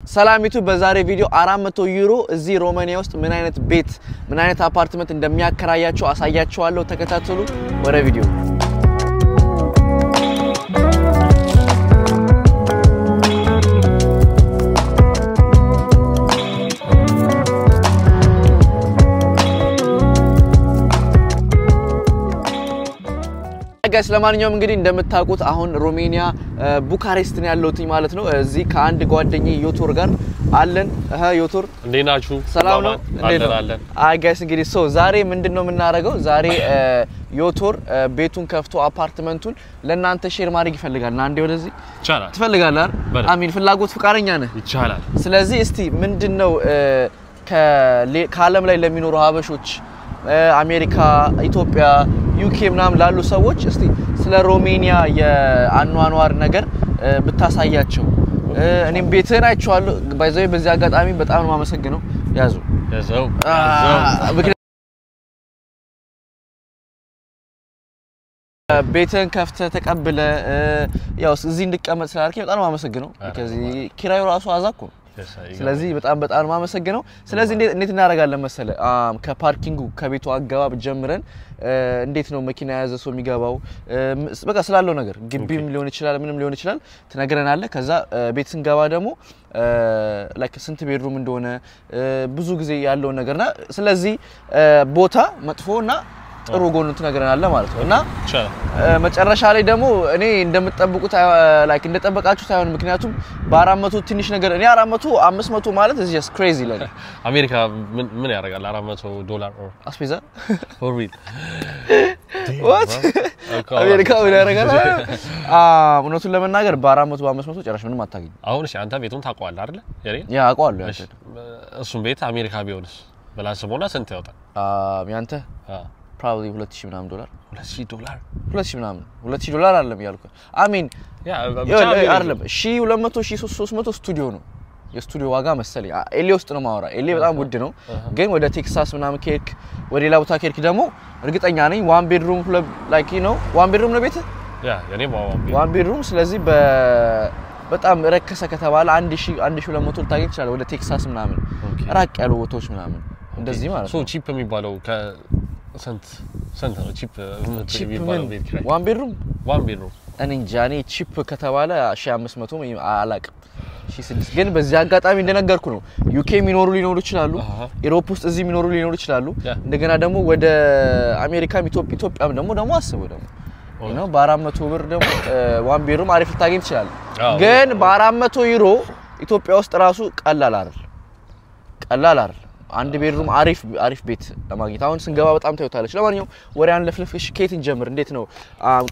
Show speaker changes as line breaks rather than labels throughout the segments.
ሰላሚቱ በዛሬ ቪዲዮ 400 ዩሮ እዚህ ሮማኒያ ውስጥ ምን አይነት ቤት ምን አይነት አፓርትመንት እንደሚያከራያቸው አሳያቸዋለሁ። ተከታተሉ። ወደ ቪዲዮ። Guys ለማንኛውም እንግዲህ እንደምታውቁት አሁን ሮሜኒያ ቡካሬስት ነው ያለሁት ማለት ነው። እዚህ ከአንድ ጓደኛዬ ዮቶር ጋር አለን። እህ ዮቶር
እንዴት ናችሁ?
ሰላም ነው? እንዴት ነው?
አለን።
አይ guys እንግዲህ so ዛሬ ምንድነው የምናደርገው? ዛሬ ዮቶር ቤቱን ከፍቶ አፓርትመንቱን ለእናንተ share ማድረግ ይፈልጋል። እና አንዴ ወደዚህ
ይቻላል።
ትፈልጋለህ አይደል? አሚን ፍላጎት ፍቃደኛ ነህ?
ይቻላል።
ስለዚህ እስቲ ምንድነው ከዓለም ላይ ለሚኖሩ ሀበሾች አሜሪካ፣ ኢትዮጵያ፣ ዩኬ ምናምን ላሉ ሰዎች እስቲ ስለ ሮሜኒያ የአኗኗር ነገር ብታሳያቸው። እኔም ቤትህን አይቼዋለሁ። By the way በዚህ አጋጣሚ በጣም ነው የማመሰግነው። ያዙ
ያዘው
ቤትህን ከፍተህ ተቀብለህ ያው እዚህ እንድቀመጥ ስላልከኝ በጣም ነው የማመሰግነው። ከዚህ ኪራዩ ራሱ አዛ እኮ ነው። ስለዚህ በጣም በጣም ነው የማመሰግነው። ስለዚህ እንዴት እናደርጋለን መሰለ ከ parking ኡ ከቤቱ አገባብ ጀምረን እንዴት ነው መኪና የያዘ ሰው የሚገባው በቃ ስላለው ነገር ግቢም ሊሆን ይችላል ምንም ሊሆን ይችላል ትነግረናለህ። ከዛ ቤት ስንገባ ደግሞ like ስንት bedroom እንደሆነ ብዙ ጊዜ ያለው ነገርና ስለዚህ ቦታ መጥፎና ጥሩ ጎኑ ትነግረናለህ ማለት ነው። እና መጨረሻ ላይ ደግሞ እኔ እንደምትጠብቁት like እንደጠበቃችሁት አይሆንም። ምክንያቱም በ400 ትንሽ ነገር እኔ 400 500 ማለት is just crazy ለኔ።
አሜሪካ ምን ያደርጋል 400 ዶላር or
አስቤዛ
for real
what አሜሪካ ምን ያደርጋል? እውነቱን ለመናገር በ400 በ500 ጭራሽ ምንም አታገኝም።
አሁን እሺ አንተ ቤቱን ታውቀዋለህ አይደል?
Yeah አውቀዋለሁ። ያንተ
እሱን ቤት አሜሪካ ቢሆንስ ብላስቦና ስንት ያወጣል?
ያንተ probably 2000 ምናምን ዶላር።
2000 ዶላር
2000 ምናምን 2000 ዶላር አይደለም ያልኩህ። አሚን
Yeah
አይደለም 1200 1300 ስቱዲዮ ነው የስቱዲዮ ዋጋ መሰለኝ። LA ውስጥ ነው ማወራ። LA በጣም ውድ ነው፣ ግን ወደ ቴክሳስ ምናምን ከሄድክ ወደ ሌላ ቦታ ከሄድክ ደግሞ እርግጠኛ ነኝ one bedroom like you know one bedroom ነው ቤትህ?
Yeah የኔ
one bedroom። ስለዚህ በጣም ረከሰ ከተባለ 1000 1200 ልታገኝ ትችላለህ። ወደ ቴክሳስ ምናምን ራቅ ያሉ ቦታዎች ምናምን እንደዚህ ማለት ነው።
So cheap የሚባለው ስንት ነው cheap የሚባለው ቤት ኪራይ?
One bedroom
One bedroom
እኔ እንጃ። እኔ cheap ከተባለ 1500 አላቅም 1600። ግን በዚህ አጋጣሚ እንደነገርኩ ነው ዩኬ የሚኖሩ ሊኖሩ ይችላሉ፣ Europe ውስጥ እዚህ የሚኖሩ ሊኖሩ ይችላሉ። እንደገና ደግሞ ወደ አሜሪካም ኢትዮጵያም ደግሞ አስበው ደግሞ ነው በ400 ብር ደግሞ one bedroom አሪፍ ልታገኝ ትችላለህ። ግን በ400 ዩሮ ኢትዮጵያ ውስጥ ራሱ ቀላል አይደል፣ ቀላል አይደል። አንድ bedroom አሪፍ አሪፍ ቤት ለማግኘት አሁን ስንገባ በጣም ታዩታለች። ለማንኛውም ወሬ አንለፍልፍ። እሺ ከየት እንጀምር? እንዴት ነው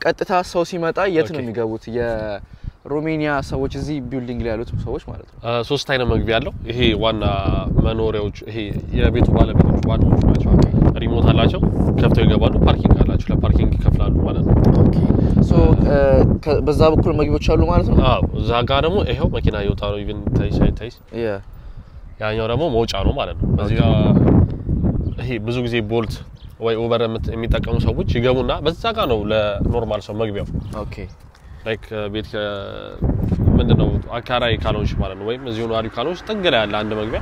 ቀጥታ ሰው ሲመጣ የት ነው የሚገቡት? የሮሜኒያ ሰዎች እዚህ building ላይ ያሉት ሰዎች ማለት ነው።
ሶስት አይነት መግቢያ አለው። ይሄ ዋና መኖሪያዎች ይሄ የቤቱ ባለቤቶች ዋናዎቹ ናቸው። Remote አላቸው፣ ከፍተው ይገባሉ። Parking አላቸው፣ ለ parking ይከፍላሉ ማለት ነው።
Okay so በዛ በኩል መግቢያዎች አሉ ማለት ነው።
አዎ እዛ ጋር ደግሞ ይሄው መኪና እየወጣ ነው። Even ታይስ
Yeah
ያኛው ደግሞ መውጫ ነው ማለት ነው። በዚህ ጋር ይሄ ብዙ ጊዜ ቦልት ወይ ኡበር የሚጠቀሙ ሰዎች ይገቡና በዛ ጋር ነው ለ normal ሰው መግቢያው።
Okay
Like ቤት ምንድነው አካራይ ካልሆንሽ ማለት ነው፣ ወይም እዚሁ ነዋሪ ካልሆንሽ ጥግ ላይ ያለ አንድ መግቢያ።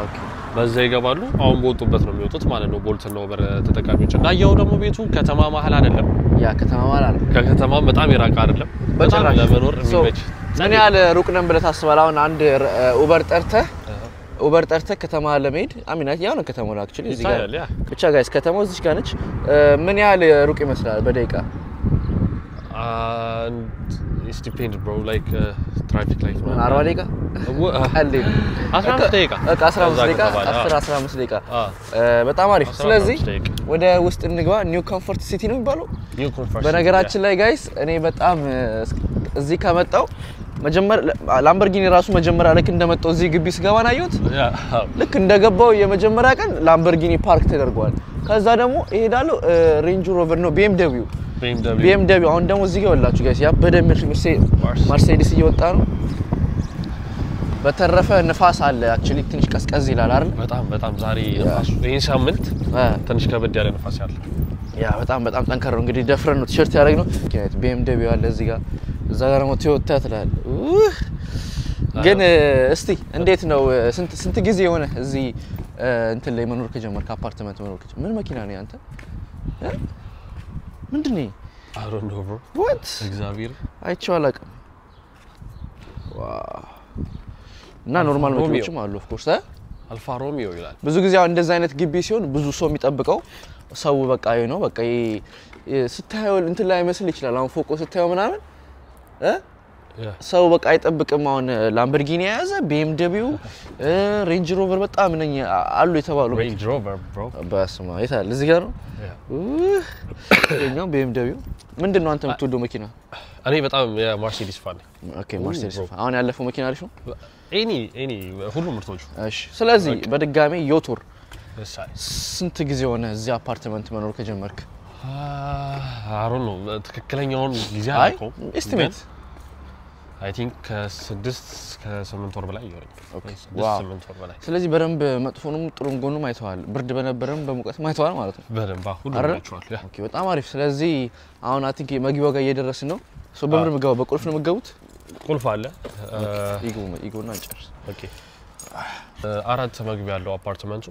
Okay
በዛ ይገባሉ። አሁን በወጡበት ነው የሚወጡት ማለት ነው ቦልት እና ኡበር ተጠቃሚዎች። እና ያው ደግሞ ቤቱ ከተማ መሀል አይደለም።
Yeah ከተማ መሀል አይደለም፣
ከከተማ በጣም የራቀ አይደለም። በጣም ለመኖር የሚመች።
ምን ያህል ሩቅ ነን ብለህ ታስባለህ? አሁን አንድ ኡበር ጠርተህ ከተማ ለመሄድ አሚና ያው ነው ከተማው actually እዚህ ጋር ብቻ guys ከተማው እዚህ ጋር ነች። ምን ያህል ሩቅ ይመስላል በደቂቃ?
It's depend bro like traffic light
40 ደቂቃ ቀልድ
15 ደቂቃ
በቃ 15 ደቂቃ 10 15 ደቂቃ በጣም አሪፍ። ስለዚህ ወደ ውስጥ እንግባ። New Comfort City ነው የሚባለው።
New Comfort።
በነገራችን ላይ guys እኔ በጣም እዚህ ከመጣው መጀመሪያ ላምበርጊኒ ራሱ መጀመሪያ ልክ እንደመጣው እዚህ ግቢ ስገባ ነው አየሁት። ልክ እንደገባው የመጀመሪያ ቀን ላምበርጊኒ ፓርክ ተደርጓል። ከዛ ደግሞ እሄዳለሁ ሬንጅ ሮቨር ነው BMW አሁን ደግሞ እዚህ ጋር ወላችሁ guys ያበደ መርሴዲስ እየወጣ ነው። በተረፈ ንፋስ አለ actually ትንሽ ቀዝቀዝ ይላል አይደል?
በጣም በጣም ዛሬ ንፋሱ ይሄን ሳምንት ትንሽ ከበድ ያለ ንፋስ ያለ።
Yeah በጣም በጣም ጠንከር ነው። እንግዲህ ደፍረን ነው ቲሸርት ያደረግነው። BMW አለ እዚህ ጋር፣ እዛ ጋር ደግሞ ቶዮታ ትላለህ። ግን እስቲ እንዴት ነው ስንት ጊዜ የሆነ እዚህ እንትን ላይ መኖር ከጀመርክ፣ አፓርትመንት መኖር ከጀመርክ? ምን መኪና ነው ያንተ? ምንድን ነው?
I don't know, bro.
What?
እግዚአብሔር።
አይቼው አላውቅም። Wow! እና normal
ሮሚዮ።
መኪኖችም አሉ of course።
አልፋ ሮሚዮ ይላል።
ብዙ ጊዜ አሁን እንደዚህ አይነት ግቢ ሲሆን ብዙ ሰው የሚጠብቀው ሰው በቃ ይሄ ነው፣ በቃ ይሄ ስታየው እንትን ላይ መስል ይችላል። አሁን ፎቆ ስታየው ምናምን ሰው በቃ አይጠብቅም። አሁን ላምበርጊኒ የያዘ፣ BMW፣ ሬንጅ ሮቨር በጣም ነኝ አሉ የተባሉ
ሬንጅ ሮቨር bro።
በስመ አብ፣ የት አለ? እዚህ ጋር ነው። ይኸኛው BMW። ምንድን ነው አንተ የምትወደው መኪና?
እኔ በጣም የማርሴዲስ fan ነኝ።
Okay፣ ማርሴዲስ። አሁን ያለፈው መኪና አሪፍ ነው።
Any ሁሉም ምርቶቹ።
እሺ፣ ስለዚህ በድጋሚ ዮቶር፣
ለምሳሌ
ስንት ጊዜ ሆነ እዚህ አፓርትመንት መኖር ከጀመርክ?
I don't know፣ ትክክለኛውን ጊዜ
አይ
አላውቀውም።
Estimate።
I think ከ6 ከ8 ወር በላይ እየሆነኝ፣ ስድስት 8 ወር በላይ።
ስለዚህ በደንብ መጥፎንም ጥሩም ጎኑም አይተዋል። ብርድ በነበረም በሙቀትም አይተዋል ማለት ነው።
በደንብ ሁሉም
አይደል?
አይቼዋለሁ። Yeah.
Okay፣ በጣም አሪፍ። ስለዚህ አሁን I think መግቢያው ጋር እየደረስን ነው። So በምን የምገባው? በቁልፍ ነው የምገቡት?
ቁልፍ አለ።
ይግቡ ይግቡና እንጨርስ።
Okay፣ አራት መግቢያ ያለው አፓርትመንቱ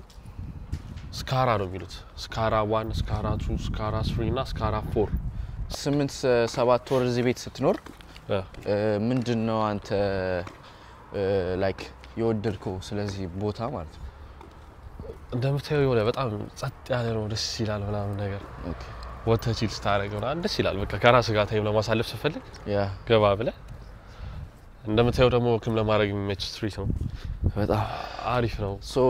ስካራ ነው የሚሉት። ስካራ 1፣ ስካራ 2፣ ስካራ 3 እና ስካራ 4።
8 7 ወር እዚህ ቤት ስትኖር ምንድን ነው አንተ like የወደድከው ስለዚህ ቦታ ማለት ነው?
እንደምታየው የሆነ በጣም ጸጥ ያለ ነው፣ ደስ ይላል ምናምን ነገር። ወጥተህ chill ስታደርግ ምናምን ደስ ይላል። በቃ ከራስህ ጋር time ለማሳለፍ ስትፈልግ ገባ ብለህ፣ እንደምታየው ደግሞ walk ም ለማድረግ የሚመች street ነው።
በጣም
አሪፍ ነው።
So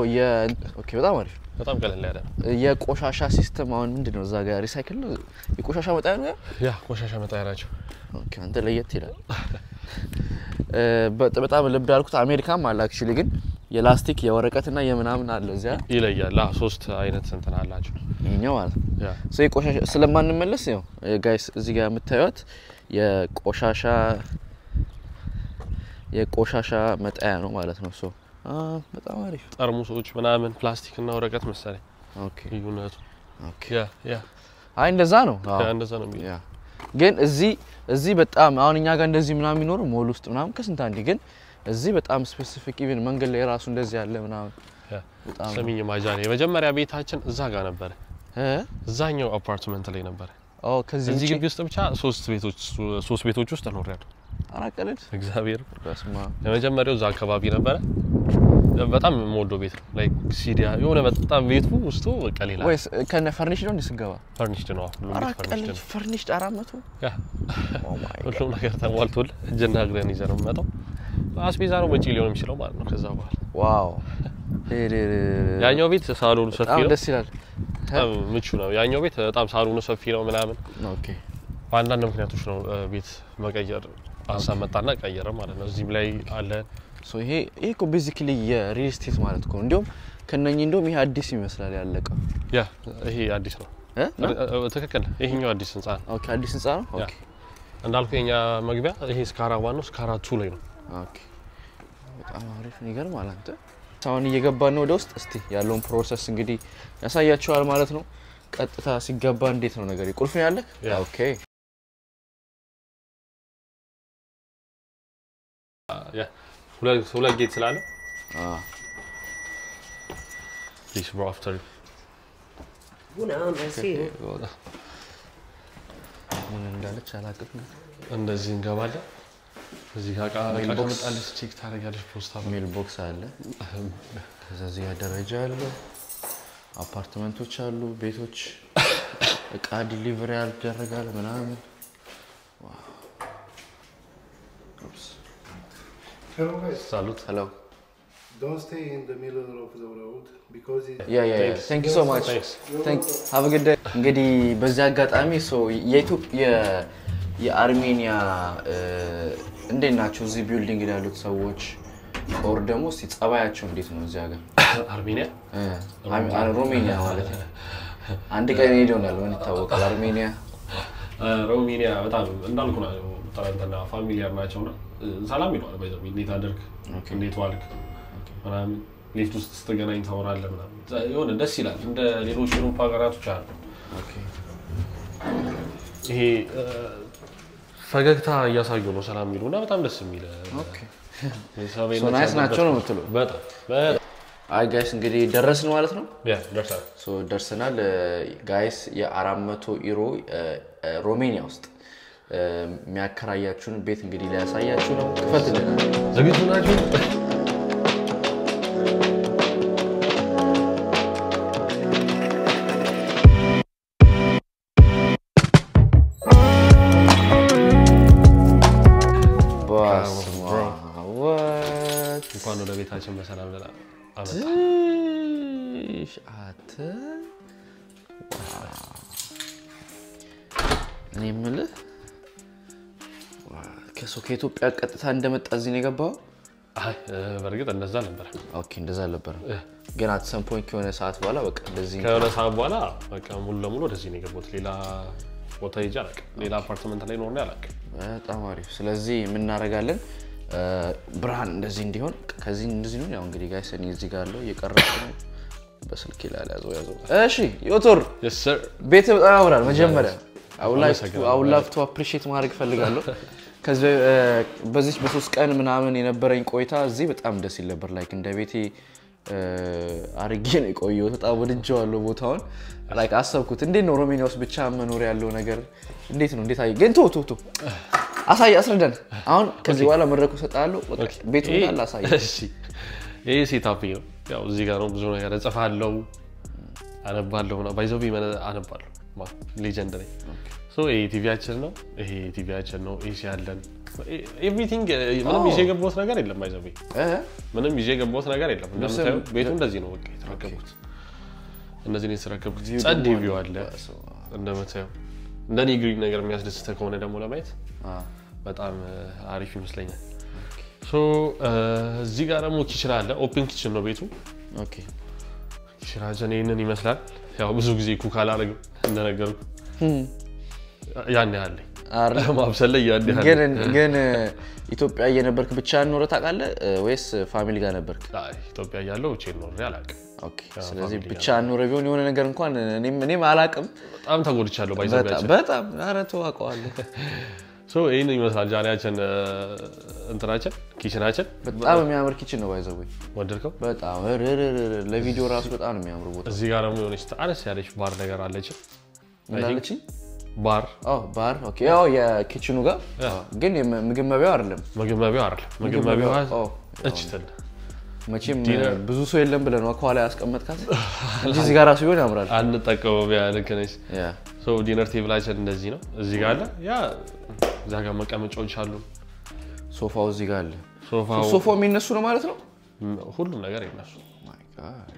okay፣ በጣም አሪፍ።
በጣም ቀለል ያለ ነው።
የቆሻሻ system አሁን ምንድን ነው እዛ ጋር recycle ነው፣ የቆሻሻ መጣያ ነው ያ?
Yeah፣ ቆሻሻ መጣያ ናቸው።
Okay፣ አንተ ለየት ይላል። በጣም ልብ ያልኩት አሜሪካም አለ actually፣ ግን የላስቲክ የወረቀት እና የምናምን አለ እዚያ።
ይለያል። አዎ፣ ሶስት አይነት እንትን አላቸው።
ይሄኛው ማለት ነው። So የቆሻሻ ስለማንመለስ ያው guys እዚህ ጋር የምታዩት የቆሻሻ መጣያ ነው ማለት ነው። So በጣም አሪፍ።
ጠርሙሶች ምናምን ፕላስቲክ እና ወረቀት መሰለኝ ልዩነቱ።
Okay።
Yeah.
አይ እንደዛ ነው። አዎ።
Yeah፣ እንደዛ ነው የሚለው።
Yeah፣ ግን እዚህ በጣም አሁን እኛ ጋር እንደዚህ ምናምን የሚኖሩ ሞል ውስጥ ምናምን ከስንት አንዴ፣ ግን እዚህ በጣም specific even መንገድ ላይ ራሱ እንደዚህ ያለ ምናምን በጣም
ሰሚኝ ማጃኔ፣ የመጀመሪያ ቤታችን እዛ ጋር ነበረ።
እ
እዛኛው አፓርትመንት ላይ ነበረ።
ኦ፣ ከዚህ
እዚህ
ውጪ?
ግቢ ውስጥ ብቻ ሶስት ቤቶች ውስጥ እኖሪያለሁ።
አራቀልድ።
እግዚአብሔር።
በስመ አብ።
የመጀመሪያው እዛ አካባቢ ነበረ። በጣም የምወደው ቤት ነው። Like ሲዲያ የሆነ በጣም ቤቱ ውስጡ በቃ ሌላ።
ወይስ ከነ furnish ነው እንዴ ስንገባ?
Furnished ነው። ሁሉም ቤት furnished
አራቀልድ።
ነው።
Furnished 400።
Yeah.
Oh my God.
ሁሉም ነገር ተሟልቶልህ እጅና እግርህን ይዘህ ነው የምመጣው። አስቤዛ ነው ወጪ ሊሆን የሚችለው ማለት ነው። ከዛ በኋላ ያኛው ቤት ሳሎኑ ሰፊ
በጣም
ነው።
ደስ ይላል።
በጣም ምቹ ነው። ያኛው ቤት በጣም ሳሎኑ ሰፊ ነው ምናምን። በአንዳንድ ምክንያቶች ነው ቤት መቀየር ሀሳብ መጣና ቀየረ ማለት ነው። እዚህም ላይ አለ።
So ይሄ እኮ basically የ real estate ማለት እኮ ነው። እንዲሁም ከነኚህ እንደውም ይሄ አዲስ ይመስላል ያለቀው።
Yeah፣ ይሄ አዲስ ነው።
እ ነው?
ትክክል። ይሄኛው አዲስ ህንጻ ነው።
Okay፣ አዲስ ህንጻ ነው። Okay.
እንዳልኩ የኛ መግቢያ ይሄ ስካራ 1 ነው። ስካራ 2 ላይ ነው።
Okay፣ በጣም አሪፍ ነው። ይገርማል። አንተ አሁን እየገባን ነው ወደ ውስጥ። እስቲ ያለውን process እንግዲህ ያሳያችኋል ማለት ነው። ቀጥታ ሲገባ እንዴት ነው ነገር? ቁልፍ ነው ያለህ?
Yeah.
Okay.
Yeah፣ ሁለት gate ስላለ። Please bro, after.
Bună, mersi.
ምን እንዳለች አላውቅም።
እንደዚህ እንገባለን። እዚህ ጋር እቃ
Mailbox.
ከመጣልሽ check ታደርጊያለሽ። ፖስታ።
Mail box አለ። ከዛ እዚህ ጋር ደረጃ አለ። አፓርትመንቶች አሉ፣ ቤቶች፣ እቃ delivery ያደረጋል ምናምን። Wow. Oops.
Hello guys.
Salut.
Hello.
Don't stay in the middle of the road because it
Yeah. Thank you so much.
Thanks.
Thank have a good day. እንግዲህ በዚህ አጋጣሚ so የኢትዮጵያ የአርሜኒያ እንዴት ናቸው እዚህ building ላይ ያሉት ሰዎች or ደግሞ እስቲ ጸባያቸው እንዴት ነው እዚህ ሀገር?
አርሜኒያ።
ሮሜኒያ ማለት ነው። አንድ ቀን ሄድ ይሆናል፣ ምን ይታወቃል። አርሜኒያ።
ሮሜኒያ በጣም እንዳልኩ ነው። ትናንትና familiar ናቸው እና ሰላም ይለዋል። by the way እንዴት አደርክ፣ እንዴት ዋልክ ምናምን፣ ሊፍት ውስጥ ስትገናኝ ታወራለህ ምናምን፣ የሆነ ደስ ይላል። እንደ ሌሎች ኤሮፓ ሀገራቶች አሉ። ይሄ ፈገግታ እያሳዩ ነው ሰላም የሚሉ እና በጣም ደስ የሚል።
So nice ናቸው ነው የምትለው?
በጣም በጣም።
አይ guys፣ እንግዲህ ደረስን ማለት ነው።
Yeah፣ ደርሰናል።
So ደርሰናል guys። የ400 ዩሮ ሮሜኒያ ውስጥ የሚያከራያችሁን ቤት እንግዲህ ሊያሳያችሁ ነው። ክፈትልን።
ዝግጁ ናችሁ?
በስመ አብ፣ what?
እንኳን ወደ ቤታችን በሰላም ደህና አመጣ።
ትሽ አተ፣ እኔ የምልህ ከሰው ከኢትዮጵያ ቀጥታ እንደመጣ እዚህ ነው የገባው?
አይ፣ በእርግጥ እንደዛ ነበር።
Okay፣ እንደዛ አልነበረም። ግን at some point ከሆነ ሰዓት በኋላ በቃ እንደዚህ
ከሆነ ሰዓት በኋላ በቃ ሙሉ ለሙሉ ወደዚህ ነው የገባሁት። ሌላ ቦታ ሄጄ አላውቅም። ሌላ አፓርትመንት ላይ ኖሬ አላውቅም።
በጣም አሪፍ። ስለዚህ የምናደርጋለን ብርሃን እንደዚህ እንዲሆን ከዚህ እንደዚህ ነው። ያው እንግዲህ guys፣ እኔ እዚህ ጋር አለው እየቀረጽኩ ነው በስልክ ይላል። ያዘው ያዘው። እሺ ዮቶር፣
Yes sir።
ቤት በጣም ያምራል። መጀመሪያ I would love to appreciate ማድረግ እፈልጋለሁ። ከዚህ በዚች በ3 ቀን ምናምን የነበረኝ ቆይታ እዚህ በጣም ደስ ይል ነበር። Like እንደ ቤቴ አርጌ ነው የቆየሁት። በጣም ወድጄዋለሁ ቦታውን። Like አሰብኩት እንዴት ነው ሮሜኒያ ውስጥ ብቻ መኖር ያለው ነገር እንዴት ነው? እንዴት አየህ? ግን ቶ ቶ ቶ አሳይ፣ አስረዳን። አሁን ከዚህ በኋላ መድረኩ እሰጥሃለሁ። በቃ ቤቱ እንዳለ አሳይ።
እሺ፣ ይሄ setup ነው። ያው እዚህ ጋር ነው ብዙ ነገር እጽፋለሁ፣ አነባለሁ። By the way አነባለሁ። Legend ነኝ። So ይሄ ቲቪያችን ነው። ይሄ ቲቪያችን ነው። AC አለን። Everything፣ ምንም ይዤ የገባሁት ነገር የለም። By the way ምንም ይዤ የገባሁት ነገር የለም። እንደምታየው ቤቱ እንደዚህ ነው። በቃ የተረከብኩት እንደዚህ ነው የተረከብኩት። ጸድ view አለ እንደምታየው። እንደኔ green ነገር የሚያስደስተህ ከሆነ ደግሞ ለማየት በጣም አሪፍ ይመስለኛል። So እዚህ ጋር ደግሞ kitchen አለ። Open kitchen ነው ቤቱ። Kitchen ኣችን ይህንን ይመስላል። ያው ብዙ ጊዜ cook አላደርግም እንደነገርኩህ፣ ያን ያህል ማብሰል ላይ ያን ያህል።
ግን ኢትዮጵያ እየነበርክ ብቻ ኖረህ ታውቃለህ ወይስ family ጋር ነበርክ?
አይ፣ ኢትዮጵያ እያለሁ ብቻዬን ኖሬ አላውቅም።
Okay። ስለዚህ ብቻ ኖረህ ቢሆን የሆነ ነገር እንኳን እኔም አላውቅም።
በጣም ተጎድቻለሁ። By the way
በጣም በጣም፣ ኧረ ተው አውቀዋለሁ።
So ይህንን ይመስላል ጃንያችን፣ እንትናችን፣ kitchen ኣችን።
በጣም የሚያምር kitchen ነው by the way።
ወደድከው?
በጣም ርርርር፣ ለቪዲዮ ራሱ በጣም ነው የሚያምሩ ቦታ።
እዚህ ጋር ደግሞ የሆነች አነስ ያለች ባር ነገር አለች።
ምን አለችኝ?
ባር።
ኦ ባር፣ okay። ያው የ kitchen ኑ ጋር ግን ምግብ መቢያው አይደለም።
ምግብ መቢያው አይደለም። ምግብ መቢያው እች ትል
መቼም ብዙ ሰው የለም ብለህ ነው ከኋላ ያስቀመጥካት እንጂ እዚህ ጋር ራሱ ቢሆን ያምራል።
አንጠቀመው። Yeah፣ ልክ ነች።
ያ
So dinner table ኣችን እንደዚህ ነው። እዚህ ጋር አለ። Yeah፣ እዛ ጋር መቀመጫዎች አሉ።
ሶፋው እዚህ ጋር አለ።
ሶፋው።
ሶፋው የሚነሱ ነው ማለት ነው።
ሁሉም ነገር የነሱ።
My God።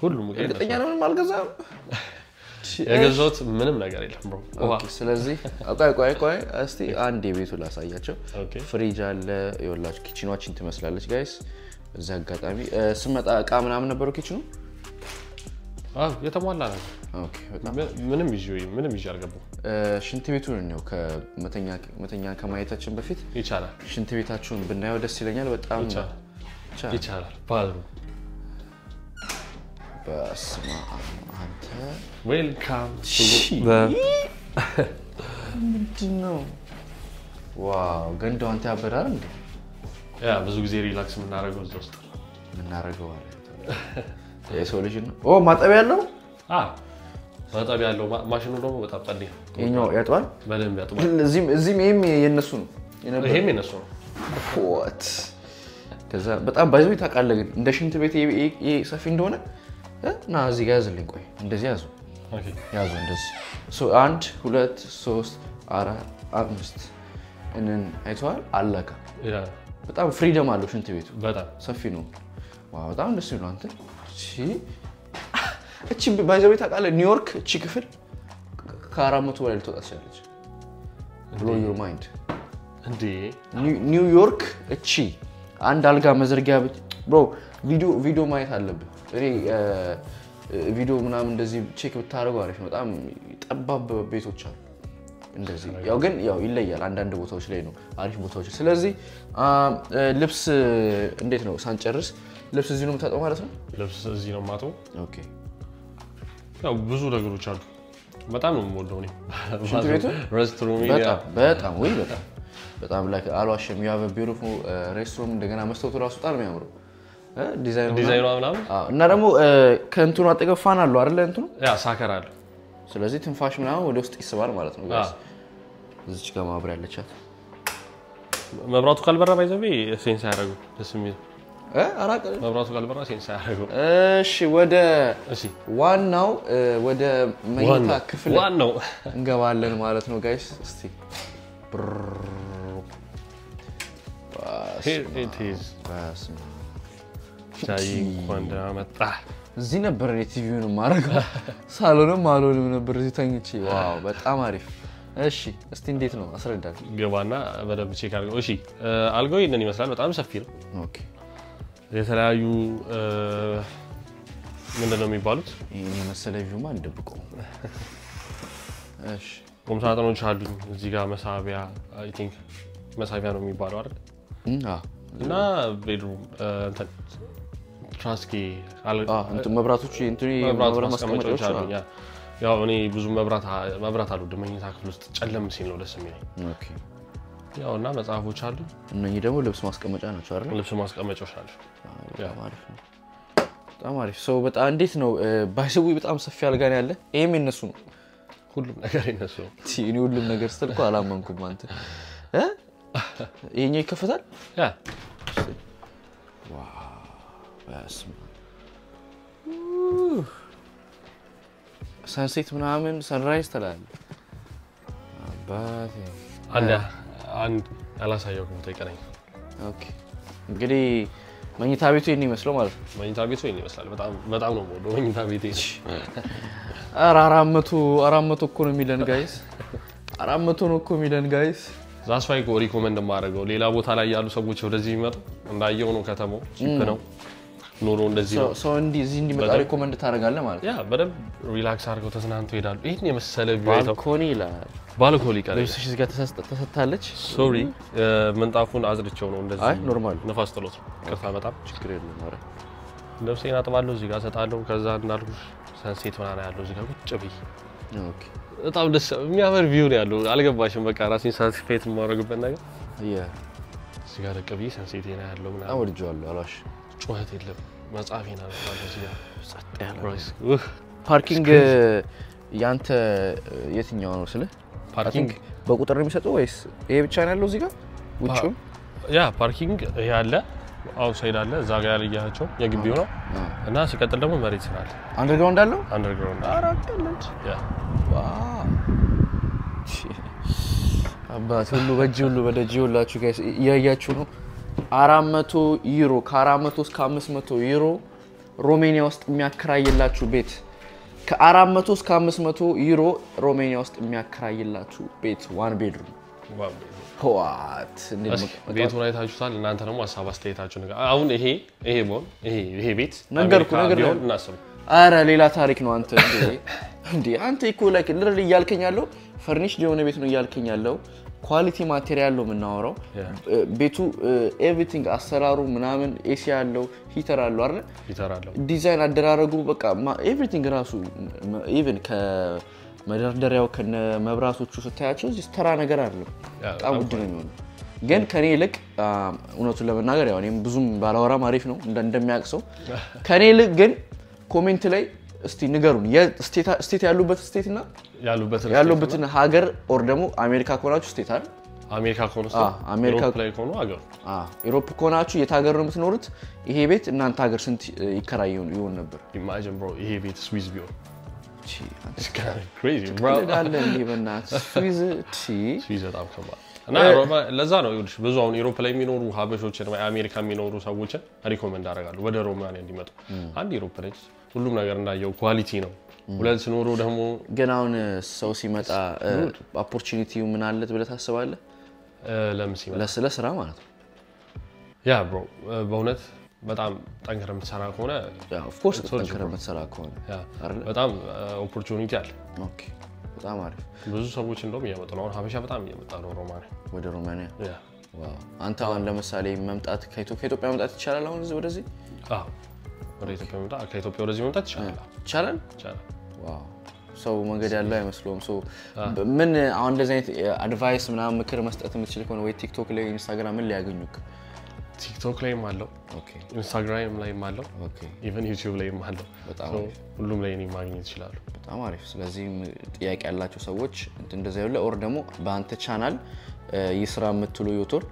ሁሉም ነገር የነሱ።
እርግጠኛ ነው ምንም አልገዛም።
የገዛሁት ምንም ነገር የለም bro። ውሃ።
Okay፣ ስለዚህ ቆይ ቆይ ቆይ፣ እስቲ አንድ የቤቱ ላሳያቸው።
Okay።
ፍሪጅ አለ። ይኸውላችሁ kitchen ኣችን ትመስላለች guys። እዚህ አጋጣሚ ስመጣ እቃ ምናምን ነበረው kitchen ኑ።
አዎ፣ የተሟላ ነገር።
Okay፣ በጣም
ምንም ይዤ አልገባሁም።
ሽንት ቤቱን ነው ከመተኛ ከማየታችን በፊት
ይቻላል።
ሽንት ቤታችሁን ብናየው ደስ ይለኛል። በጣም
ይቻላል።
ይቻላል።
ይቻላል። Bathroom።
በስመ አብ አንተ።
Welcome።
ምንድን ነው? Wow፣ ገንዳው አንተ ያበዳል እንዴ?
Yeah፣ ብዙ ጊዜ relax የምናደርገው እዛ ውስጥ ነው።
የምናደርገው አለ የሰው ልጅ ነው። ኦ፣ ማጠቢያ ያለው።
አዎ፣ ማጠቢያ ያለው፣ ማሽኑ ደግሞ በጣም ጸዴ ነው።
ይኸኛው ያጥባል።
በደንብ ያጥባል።
እዚህም ይሄም የነሱ ነው የነበረው።
ይሄም የነሱ ነው።
What? ከዛ በጣም by the way ታውቃለህ፣ ግን እንደ ሽንት ቤት ይሄ ሰፊ እንደሆነ ና እዚህ ጋር ያዝልኝ። ቆይ እንደዚህ ያዙ።
Okay።
ያዙ እንደዚህ። So አንድ፣ ሁለት፣ ሶስት፣ አራት፣ አምስት እንን አይተዋል። አለቀ።
ያ
በጣም freedom አለው ሽንት ቤቱ።
በጣም።
ሰፊ ነው። Wow፣ በጣም ደስ ይላል። አንተ እቺ እቺ by the way ታውቃለህ፣ ኒውዮርክ እቺ ክፍል ከ400 በላይ ልትወጣ ትችላለች። Blow your mind።
እንዴ!
ኒውዮርክ እቺ አንድ አልጋ መዘርጊያ bro፣ ቪዲዮ ማየት አለብህ። እኔ ቪዲዮ ምናምን እንደዚህ check ብታደርገው አሪፍ ነው። በጣም ጠባብ ቤቶች አሉ እንደዚህ። ያው ግን ያው ይለያል። አንዳንድ ቦታዎች ላይ ነው አሪፍ ቦታዎች። ስለዚህ ልብስ እንዴት ነው? ሳንጨርስ ልብስ እዚህ ነው የምታጥበው ማለት ነው?
ልብስ እዚህ ነው የማጥበው።
Okay።
ያው ብዙ ነገሮች አሉ። በጣም ነው የምወደው እኔ
ሽንት ቤቱ?
Restroom።
በጣም በጣም፣ ወይ በጣም በጣም like አልዋሽም። You have beautiful restroom። እንደገና መስታወቱ ራሱ በጣም ነው የሚያምረው ዲዛይኑ
ዲዛይኗ ምናምን።
አዎ። እና ደግሞ ከእንትኑ አጠገብ fan አለው አይደለ? እንትኑ
Yeah፣ sucker አለ።
ስለዚህ ትንፋሽ ምናምን ወደ ውስጥ ይስባል ማለት ነው። Guys፣ እዚች ጋር ማብሪያ አለቻት።
መብራቱ ካልበራ by the way sense አያደርጉም። ደስ የሚል
አራቅ
መብራቱ ካልበራ sense አያደርጉም።
እሺ፣ ወደ
እሺ
ዋናው ወደ መኝታ
ዋናው
ክፍል
ዋናው
እንገባለን ማለት ነው guys። እስቲ
Here it is።
በስመ አብ።
ጃይ፣ እንኳን ደህና መጣህ።
እዚህ ነበር እኔ ቲቪውን ማድረገው፣ ሳሎንም አልሆንም ነበር እዚህ ተኝቼ። Wow፣ በጣም አሪፍ። እሺ፣ እስቲ እንዴት ነው፣ አስረዳል።
ገባና በደንብ check አድርገው። እሺ፣ አልጋው ይህንን ይመስላል። በጣም ሰፊ ነው። የተለያዩ ምንድን ነው የሚባሉት
ይህን የመሰለ view ማ አንደብቀው። እሺ።
ቁም ሳጥኖች አሉኝ። እዚህ ጋር መሳቢያ፣ I think መሳቢያ ነው የሚባለው አይደል?
አዎ።
እና bedroom እንትን ትራስጌ
አዎ፣ እንትን መብራቶቹ እንትኑ
መብራት
መብራት
ማስቀመጫዎች
ማስቀመጫዎች
አሉኝ። Yeah፣ ያው እኔ ብዙ መብራት አልወድም። መኝታ ክፍል ውስጥ ጨለም ሲል ነው ደስ የሚለኝ። ያው እና መጽሐፎች አሉ።
እነኚህ ደግሞ ልብስ ማስቀመጫ ናቸው አይደል?
ልብስ ማስቀመጫዎች ናቸው።
በጣም አሪፍ ነው። በጣም አሪፍ ሰው። በጣም እንዴት ነው by the way፣ በጣም ሰፊ አልጋ ነው ያለ። ይሄም የነሱ ነው።
ሁሉም ነገር የነሱ ነው።
እኔ ሁሉም ነገር ስትል እኮ አላመንኩም። አንተ እ ይሄኛው ይከፈታል።
Yeah።
በስመ አብ። Sunset ምናምን sunrise ትላለህ አባቴ።
አንድ አንድ ያላሳየው ቦታ ይቀረኛል።
Okay፣ እንግዲህ መኝታ ቤቱ ይሄን ይመስለው ማለት ነው።
መኝታ ቤቱ ይሄን ይመስላል። በጣም በጣም ነው የምወደው መኝታ ቤቴ።
ኧረ 400፣ 400 እኮ ነው የሚለን guys። 400 ነው እኮ የሚለን guys።
That's why እኮ recommend የማደርገው ሌላ ቦታ ላይ ያሉ ሰዎች ወደዚህ የሚመጡ እንዳየው ነው። ከተማው cheap ነው፣ ኑሮ እንደዚህ ነው።
ሰው እንዲህ እዚህ እንዲመጣ recommend ታደርጋለህ ማለት ነው።
Yeah፣ በደንብ relax አድርገው ተዝናንተው ይሄዳሉ። ይህን የመሰለ view አይተው
Balcony ይላል።
Balcony ይቀራል።
ልብስሽ እዚህ ጋር ተሰጥታለች።
Sorry፣ ምንጣፉን አጽድቼው ነው እንደዚህ።
አይ፣ normal።
ንፋስ ጥሎት ነው። ይቅርታ በጣም።
ችግር የለም። ኧረ
ልብሴን አጥባለሁ፣ እዚህ ጋር እሰጣለሁ። ከዛ እንዳልኩሽ sunset ምናምን ያለው እዚህ ጋር ቁጭ ብዬ በጣም ደስ የሚያምር view ነው ያለው። አልገባሽም? በቃ ራሴን satisfied የማደርግበት ነገር እዚህ ጋር ደቅ ብዬ sunset ነው ያለው
በጣም
ምናምን።
ወድጄዋለሁ። አልዋሽ።
ጩኸት የለም። መጽሐፌን አነባለሁ እዚህ ጋር።
ጸጥ ያለ
Bro፣ ውህ።
Parking ያንተ የትኛው ነው ስልህ?
Parking
በቁጥር ነው የሚሰጠው ወይስ ይሄ ብቻ ነው ያለው እዚህ ጋር ውጭው?
Yeah፣ parking ይሄ አለ፣ outside አለ፣ እዛ ጋር ያለያቸው የግቢው ነው እና ሲቀጥል ደግሞ መሬት ስራ አለ።
Underground አለው?
Underground።
ኧረ ቀለድ።
Yeah።
Wow፣ አባት ሁሉ በእጅ ሁሉ በደጅ ሁላችሁ guys እያያችሁ ነው። 400 ዩሮ፣ ከ400 እስከ 500 ዩሮ ሮሜኒያ ውስጥ የሚያከራይላችሁ ቤት፣ ከ400 እስከ 500 ዩሮ ሮሜኒያ ውስጥ የሚያከራይላችሁ ቤት one bedroom። What?
እስኪ ቤቱን አይታችሁታል። እናንተ ደግሞ ሀሳብ አስተያየታችሁ ነገር አሁን ይሄ ቢሆን ይሄ ቤት
ነገርኩህ፣
አሜሪካ
ነገር
ቢሆን እናስብ።
አረ ሌላ ታሪክ ነው። አንተ እንዴ እንዴ፣ አንተ እኮ like literally እያልከኝ ያለው furnished የሆነ ቤት ነው እያልከኝ ያለው፣ quality material ነው የምናወራው። ቤቱ everything አሰራሩ ምናምን AC አለው፣ heater አለው አይደል?
Heater አለው።
ዲዛይን አደራረጉ በቃ everything ራሱ even ከመደርደሪያው ከነ መብራቶቹ ስታያቸው እዚህ ተራ ነገር አይደለም። በጣም ውድ ነው የሚሆነው። ግን ከኔ ይልቅ እውነቱን ለመናገር ያው እኔም ብዙም ባላወራም አሪፍ ነው እንደሚያውቅ ሰው። ከኔ ይልቅ ግን comment ላይ እስቲ ንገሩን state ያሉበት state እና
ያሉበትን
ያሉበትን ሀገር or ደግሞ አሜሪካ ከሆናችሁ state አይደል?
አሜሪካ ከሆኑ
አሜሪካ
Europe ላይ ከሆኑ አገሩ።
Europe ከሆናችሁ የት ሀገር ነው የምትኖሩት? ይሄ ቤት እናንተ ሀገር ስንት ይከራይ ይሆን ነበር?
Imagine bro፣ ይሄ ቤት ስዊዝ ቢሆን።
ቺ፣ አንተ
It's kind of crazy bro።
ትቀልዳለህ እንዴ? በእናትህ ስዊዝ ቺ።
ስዊዝ በጣም ከባድ እና ለዛ ነው ይኸውልሽ ብዙ አሁን Europe ላይ የሚኖሩ ሀበሾችን ወይ አሜሪካ የሚኖሩ ሰዎችን recommend አደርጋለሁ ወደ ሮማንያ እንዲመጡ። አንድ Europe ነች፣ ሁሉም ነገር እንዳየው quality ነው። ሁለት ኖሮ ደግሞ
ግን አሁን ሰው ሲመጣ opportunity ው ምን አለት ብለህ ታስባለህ?
ለምን ሲመጣ?
ለስራ ማለት ነው።
Yeah bro፣ በእውነት በጣም ጠንክረህ የምትሰራ ከሆነ
Of course ጠንክረህ የምትሰራ ከሆነ አይደለ?
በጣም opportunity አለ።
Okay፣ በጣም አሪፍ።
ብዙ ሰዎች እንደውም እየመጡ ነው። አሁን ሀበሻ በጣም እየመጣ ነው ሮማንያ።
ወደ ሮማንያ?
ያ።
ዋው። አንተ አሁን ለምሳሌ መምጣት ከኢትዮጵያ መምጣት ይቻላል? አሁን እዚህ ወደዚህ?
አዎ፣ ወደ ኢትዮጵያ መምጣት ከኢትዮጵያ ወደዚህ መምጣት ይቻላል።
ይቻላል?
ይቻላል።
Wow። ሰው መንገድ ያለው አይመስለውም። So ምን አሁን እንደዚህ አይነት advice ምናምን ምክር መስጠት የምትችል ከሆነ ወይ ቲክቶክ ላይ ኢንስታግራም ምን ሊያገኙክ?
ቲክቶክ ላይም አለው፣ ኢንስታግራም ላይም አለው፣ even ዩቲዩብ ላይም አለው።
በጣም
ሁሉም ላይ እኔን ማግኘት ይችላሉ።
በጣም አሪፍ። ስለዚህ ጥያቄ ያላቸው ሰዎች እንደዛ ያለ or ደግሞ በአንተ ቻናል ይስራ የምትሉ ዮቶር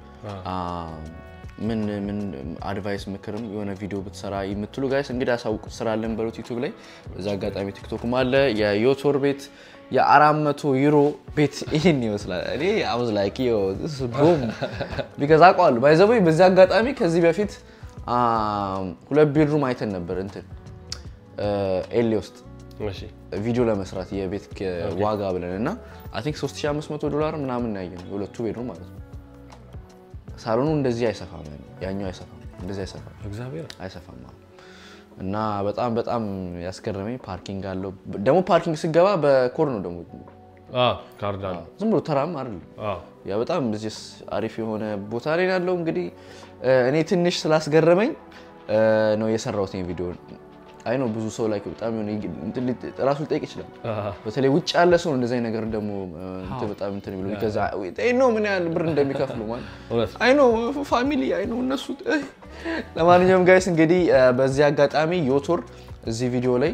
ምን ምን advice ምክርም የሆነ ቪዲዮ ብትሰራ የምትሉ guys እንግዲህ አሳውቁ፣ ስራለን በሉት ዩቲዩብ ላይ። በዛ አጋጣሚ ቲክቶክም አለ። የዮቶር ቤት የ400 ዩሮ ቤት ይህን ይመስላል። እኔ I was like, "Yo, this is boom," because አውቀዋለሁ። By the way, በዚህ አጋጣሚ ከዚህ በፊት ሁለት bedroom አይተን ነበር እንትን LA ውስጥ ቪዲዮ ለመስራት የቤት ዋጋ ብለን እና I think $3500 ምናምን ያየነው የሁለቱ bedroom ማለት ነው። ሳሎኑ እንደዚህ አይሰፋም፣ ያኛው አይሰፋም፣ እንደዚህ አይሰፋም፣
እግዚአብሔር
አይሰፋም። እና በጣም በጣም ያስገረመኝ parking አለው። ደግሞ parking ስገባ በኮድ ነው ደግሞ
ካርድ አለው።
ዝም ብሎ ተራም አይደለም። Yeah, በጣም እዚህ አሪፍ የሆነ ቦታ ላይ ያለው። እንግዲህ እኔ ትንሽ ስላስገረመኝ ነው የሰራሁት ቪዲዮ። I know ብዙ ሰው ላይ በጣም የሆነ ራሱ ሊጠይቅ ይችላል። በተለይ ውጭ ያለ ሰው እንደዚህ አይነት ነገር ደግሞ እንትን በጣም እንትን ብሎ because I know ምን ያህል ብር እንደሚከፍሉ ማለት I know family, I know እነሱ። ለማንኛውም guys እንግዲህ በዚህ አጋጣሚ ዮቶር እዚህ ቪዲዮ ላይ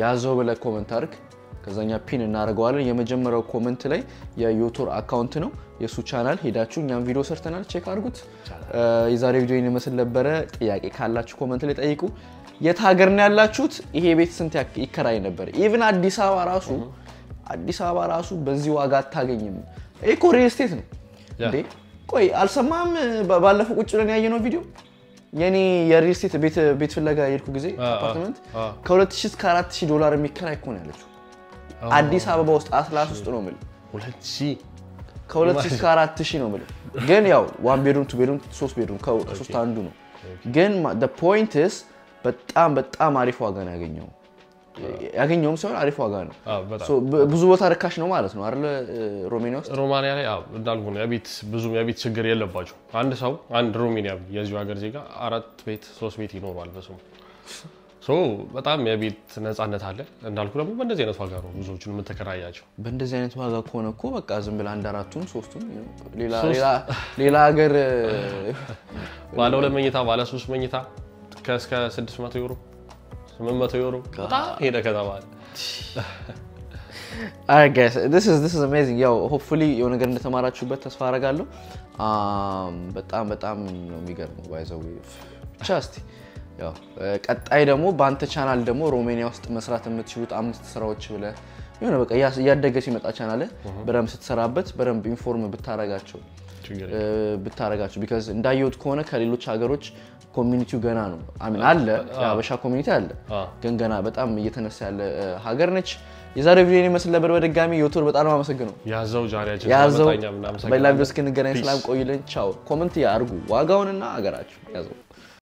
ያዘው ብለህ comment አድርግ። ከዛኛ pin እናደርገዋለን። የመጀመሪያው comment ላይ የዮቶር account ነው የእሱ ቻናል፣ ሄዳችሁ እኛም ቪዲዮ ሰርተናል፣ check አድርጉት። የዛሬ ቪዲዮ ይህን ይመስል ነበረ። ጥያቄ ካላችሁ comment ላይ ጠይቁ። የት ሀገር ነው ያላችሁት? ይሄ ቤት ስንት ይከራይ ነበር? Even አዲስ አበባ ራሱ በዚህ ዋጋ አታገኝም። ይሄ እኮ real estate ነው እንዴ? ቆይ አልሰማም? ባለፈው ቁጭ ብለን ያየነው ቪዲዮ የኔ የ real estate ቤት ፍለጋ የሄድኩ ጊዜ አፓርትመንት ከ2000 እስከ 4000 ዶላር የሚከራይ እኮ ነው ያለችው። አዲስ አበባ ውስጥ አትላስ ውስጥ ነው የምልህ።
2000
ከ2000 እስከ 4000 ነው የምልህ። ግን ያው one bedroom፣ two bedroom፣ ሶስት bedroom ከሶስት አንዱ ነው። ግን point is በጣም በጣም አሪፍ ዋጋ ነው ያገኘው። ያገኘውም ሳይሆን አሪፍ ዋጋ ነው። ብዙ ቦታ ርካሽ ነው ማለት ነው አይደለ? ሮሜኒያ ውስጥ።
ሮማኒያ ላይ እንዳልኩ ነው የቤት ብዙም የቤት ችግር የለባቸው። አንድ ሰው አንድ ሮሜኒያ የዚሁ ሀገር ዜጋ አራት ቤት ሶስት ቤት ይኖረዋል በስሙ። So በጣም የቤት ነፃነት አለ። እንዳልኩ ደግሞ በእንደዚህ አይነት ዋጋ ነው ብዙዎቹን የምትከራያቸው።
በእንደዚህ አይነት ዋጋ ከሆነ እኮ በቃ ዝም ብለህ አንድ አራቱን ሶስቱን ሌላ ሀገር
ባለ ሁለት መኝታ ባለ ሶስት መኝታ ከእስከ 600 ዩሮ 800 ዩሮ በጣም ሄደ ከተባለ።
Alright guys, this is amazing። ያው hopefully የሆነ ነገር እንደተማራችሁበት ተስፋ አደርጋለሁ። በጣም በጣም ነው የሚገርመው by the way። ብቻ እስቲ ያው ቀጣይ ደግሞ በአንተ ቻናል ደግሞ ሮሜኒያ ውስጥ መስራት የምትችሉት አምስት ስራዎች ብለህ የሆነ በቃ እያደገ ሲመጣ ቻናል በደንብ ስትሰራበት በደንብ inform ብታረጋቸው because እንዳየሁት ከሆነ ከሌሎች ሀገሮች community ው ገና ነው። I mean አለ፣ የሀበሻ community አለ፣ ግን ገና በጣም እየተነሳ ያለ ሀገር ነች። የዛሬው ቪዲዮ ይመስል ነበር። በድጋሚ ዮቶር በጣም ነው አመሰግነው።
ያዘው ጃሪያችን
ያዘው።
ስለመጣ እኛም እናመሰግናለን።
በሌላ ቪዲዮ እስክንገናኝ ሰላም ቆዩልን። ቻው። Comment ያርጉ ዋጋውንና ሀገራችሁ ያዘው።